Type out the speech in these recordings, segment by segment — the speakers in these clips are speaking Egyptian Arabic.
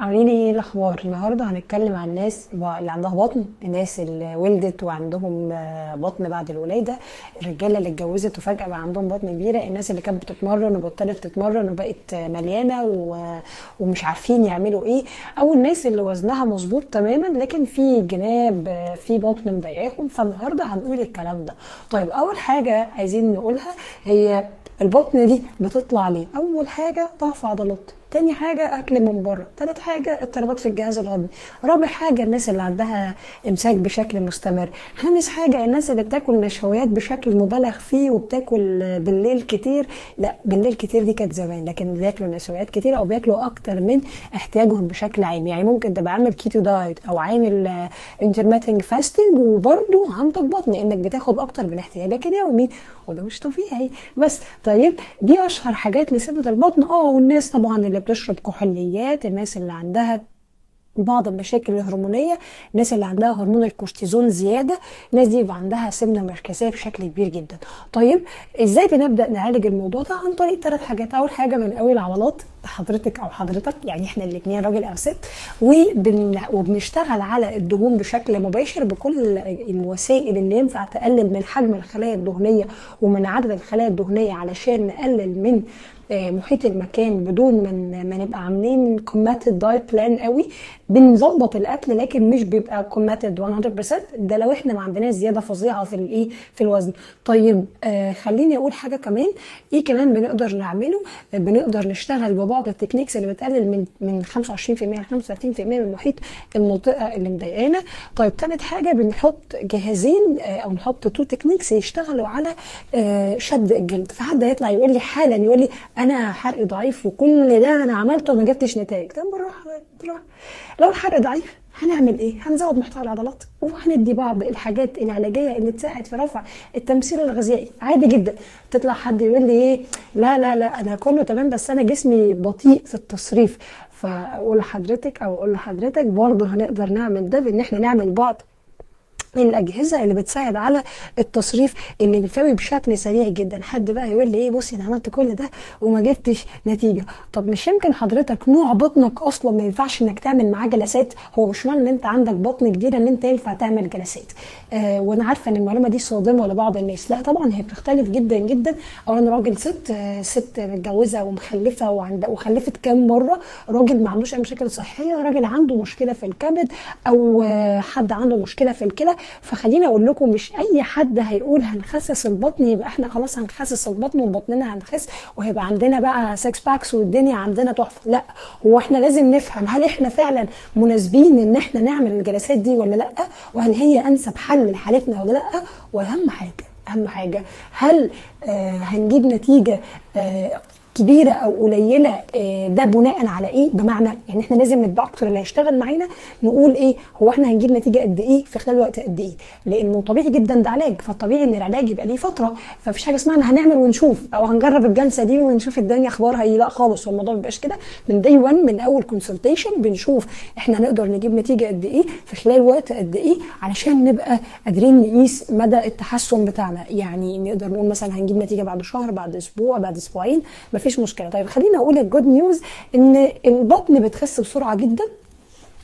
عاملين ايه الاخبار؟ النهارده هنتكلم عن الناس اللي عندها بطن، الناس اللي ولدت وعندهم بطن بعد الولادة، الرجالة اللي اتجوزت وفجاة بقى عندهم بطن كبيرة، الناس اللي كانت بتتمرن وبطلت تتمرن وبقت مليانة ومش عارفين يعملوا ايه، او الناس اللي وزنها مظبوط تماما لكن في جناب في بطن مضايقاهم. فالنهارده هنقول الكلام ده. طيب اول حاجة عايزين نقولها هي البطن دي بتطلع ليه؟ اول حاجة ضعف عضلات، تاني حاجة أكل من بره، تالت حاجة اضطرابات في الجهاز الهضمي، رابع حاجة الناس اللي عندها إمساك بشكل مستمر، خامس حاجة الناس اللي بتاكل نشويات بشكل مبالغ فيه وبتاكل بالليل كتير. لا بالليل كتير دي كانت زمان، لكن بياكلوا نشويات كتير أو بياكلوا أكتر من احتياجهم بشكل عام. يعني ممكن تبقى عامل keto diet أو عامل intermittent fasting وبرده عندك بطن لأنك بتاخد أكتر من احتياجك اليومي، وده مش طبيعي. بس طيب دي أشهر حاجات لسبب البطن. والناس طبعا اللي بتشرب كحوليات، الناس اللي عندها بعض المشاكل الهرمونيه، الناس اللي عندها هرمون الكورتيزون زيادة، الناس دي يبقى عندها سمنه مركزية بشكل كبير جدا. طيب ازاي بنبدا نعالج الموضوع ده؟ عن طريق ثلاث حاجات. اول حاجة من قوي العضلات، حضرتك او حضرتك يعني احنا الاثنين راجل او ست، وبنشتغل على الدهون بشكل مباشر بكل الوسائل اللي ينفع تقلل من حجم الخلايا الدهنية ومن عدد الخلايا الدهنية علشان نقلل من محيط المكان بدون ما نبقى عاملين committed diet plan قوي. بنظبط الاكل لكن مش بيبقى committed 100%، ده لو احنا ما عندناش زيادة فظيعة في الايه في الوزن. طيب خليني اقول حاجة كمان. ايه كمان بنقدر نعمله؟ بنقدر نشتغل ببعض ال techniques اللي بتقلل من 25% ل 35% من محيط المنطقة اللي مضايقانا. طيب ثالث حاجة بنحط جهازين او نحط two techniques يشتغلوا على شد الجلد. فحد هيطلع يقول لي حالا، يقول لي انا حرق ضعيف وكل ده انا عملته وما جبتش نتائج. طب بالراحة بالراحة، لو الحرق ضعيف هنعمل ايه؟ هنزود محتوى العضلات وهندي بعض الحاجات العلاجية اللي تساعد في رفع التمثيل الغذائي. عادي جدا تطلع حد يقول لي ايه، لا لا لا انا كله تمام بس انا جسمي بطيء في التصريف. فاقول لحضرتك او اقول لحضرتك برضه هنقدر نعمل ده بان احنا نعمل بعض الاجهزة اللي بتساعد على التصريف الليمفاوي بشكل سريع جدا. حد بقى يقول لي ايه، بصي انا عملت كل ده وما جبتش نتيجة. طب مش يمكن حضرتك نوع بطنك اصلا ما ينفعش انك تعمل معاه جلسات؟ هو مش معنى ان انت عندك بطن كبيرة ان انت ينفع تعمل جلسات. وانا عارفه ان المعلومة دي صادمه لبعض الناس، لا طبعا هي بتختلف جدا جدا. اولا راجل ست، ست متجوزة ومخلفه وخلفت كام مرة، راجل ما عندوش اي مشاكل صحية، راجل عنده مشكلة في الكبد او حد عنده مشكلة في الكلى. فخليني اقول لكم مش اي حد هيقول هنخسس البطن يبقى احنا خلاص هنخسس البطن وبطننا هنخس وهيبقى عندنا بقى 6 packs والدنيا عندنا تحفة. لا، هو احنا لازم نفهم هل احنا فعلا مناسبين ان احنا نعمل الجلسات دي ولا لا، وهل هي انسب حل لحالتنا ولا لا، واهم حاجة اهم حاجة هل هنجيب نتيجة كبيرة او قليله، ده بناء على ايه؟ بمعنى يعني احنا لازم الدكتور اللي هيشتغل معانا نقول ايه، هو احنا هنجيب نتيجة قد ايه في خلال وقت قد ايه، لانه طبيعي جدا ده علاج، فالطبيعي ان العلاج يبقى ليه فترة، فمفيش حاجة اسمها ان هنعمل ونشوف او هنجرب الجلسة دي ونشوف الدنيا اخبارها ايه، لا خالص، هو الموضوع ما بيبقاش كده. من day 1 من اول consultation بنشوف احنا هنقدر نجيب نتيجة قد ايه في خلال وقت قد ايه علشان نبقى قادرين نقيس مدى التحسن بتاعنا. يعني نقدر نقول مثلا هنجيب نتيجة بعد شهر، بعد اسبوع، بعد اسبوعين، مفيش مشكلة. طيب خلينا اقول ال good news ان البطن بتخس بسرعة جدا،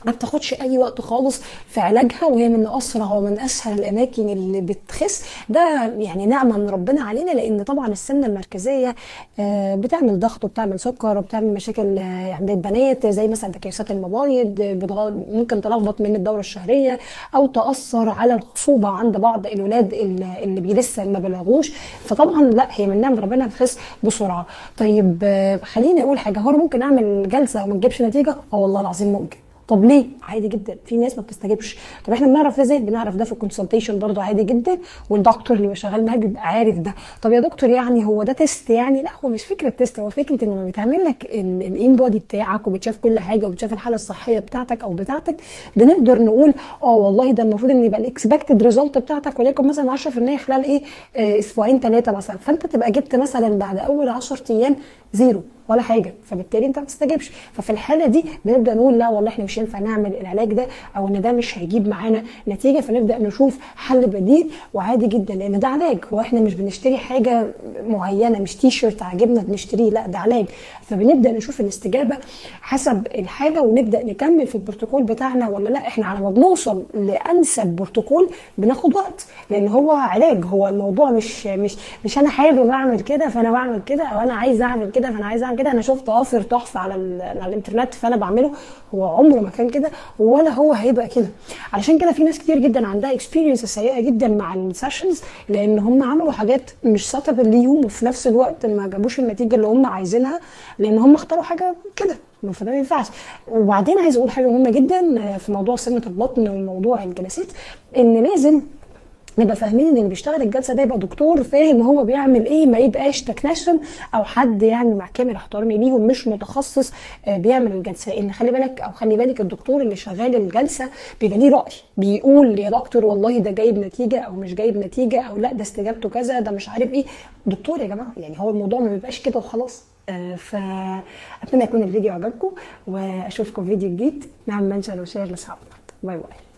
ما بتاخدش اي وقت خالص في علاجها، وهي من اسرع ومن اسهل الاماكن اللي بتخس. ده يعني نعمه من ربنا علينا، لان طبعا السمنة المركزية بتعمل ضغط وبتعمل سكر وبتعمل مشاكل عند البنات زي مثلا تكيسات المبايض، ممكن تلخبط من الدورة الشهرية او تاثر على الخصوبة عند بعض الولاد اللي لسه ما بلغوش. فطبعا لا، هي من نعمه ربنا بتخس بسرعة. طيب خليني اقول حاجة، هو ممكن اعمل جلسه وما تجيبش نتيجة؟ والله العظيم ممكن. طب ليه؟ عادي جدا، في ناس ما بتستجيبش. طب احنا بنعرف ده ازاي؟ بنعرف ده في ال consultation برضه عادي جدا، والدكتور اللي شغال معاه بيبقى عارف ده. طب يا دكتور يعني هو ده test يعني؟ لا، هو مش فكرة test، هو فكرة انه لما بيتعمل لك ال InBody بتاعك وبتشاف كل حاجة وبتشاف الحالة الصحية بتاعتك او بتاعتك، بنقدر نقول والله ده المفروض ان يبقى ال expected result بتاعتك وليكن مثلا 10% خلال ايه اسبوعين ثلاثة مثلا، فانت تبقى جبت مثلا بعد اول 10 ايام zero. ولا حاجة، فبالتالي انت ما بتستجبش. ففي الحالة دي بنبدا نقول لا والله احنا مش هينفع نعمل العلاج ده، او ان ده مش هيجيب معانا نتيجة، فنبدا نشوف حل بديل. وعادي جدا لان ده علاج، واحنا مش بنشتري حاجة معينة، مش تي شيرت عاجبنا بنشتريه، لا ده علاج. فبنبدا نشوف الاستجابة حسب الحاجة ونبدا نكمل في البروتوكول بتاعنا ولا لا. احنا على ما بنوصل لانسب بروتوكول بناخد وقت، لان هو علاج، هو الموضوع مش انا حابب اعمل كده فانا بعمل كده، او انا عايز اعمل كده فانا عايز اعمل كده، انا شفت offer تحفة على الانترنت فانا بعمله. هو عمره ما كان كده ولا هو هيبقى كده. علشان كده في ناس كتير جدا عندها experience سيئه جدا مع ال sessions، لان هم عملوا حاجات مش suitable ليهم، وفي نفس الوقت ما جابوش النتيجة اللي هم عايزينها لان هم اختاروا حاجة كده، فده ما ينفعش. وبعدين عايز اقول حاجة مهمة جدا في موضوع سمنه البطن وموضوع الجلسات، ان لازم نبقى فاهمين ان اللي بيشتغل الجلسة ده يبقى دكتور فاهم هو بيعمل ايه، ما يبقاش technician او حد يعني مع كامل احترامي ليهم مش متخصص بيعمل الجلسة. ان خلي بالك او خلي بالك الدكتور اللي شغال الجلسة بيبقى ليه راي، بيقول يا دكتور والله ده جايب نتيجة او مش جايب نتيجة، او لا ده استجابته كذا، ده مش عارف ايه. دكتور يا جماعة، يعني هو الموضوع ما بيبقاش كده وخلاص. فاتمنى يكون الفيديو عجبكم، واشوفكم في فيديو جديد. نعم mention و share لاصحابنا. bye bye.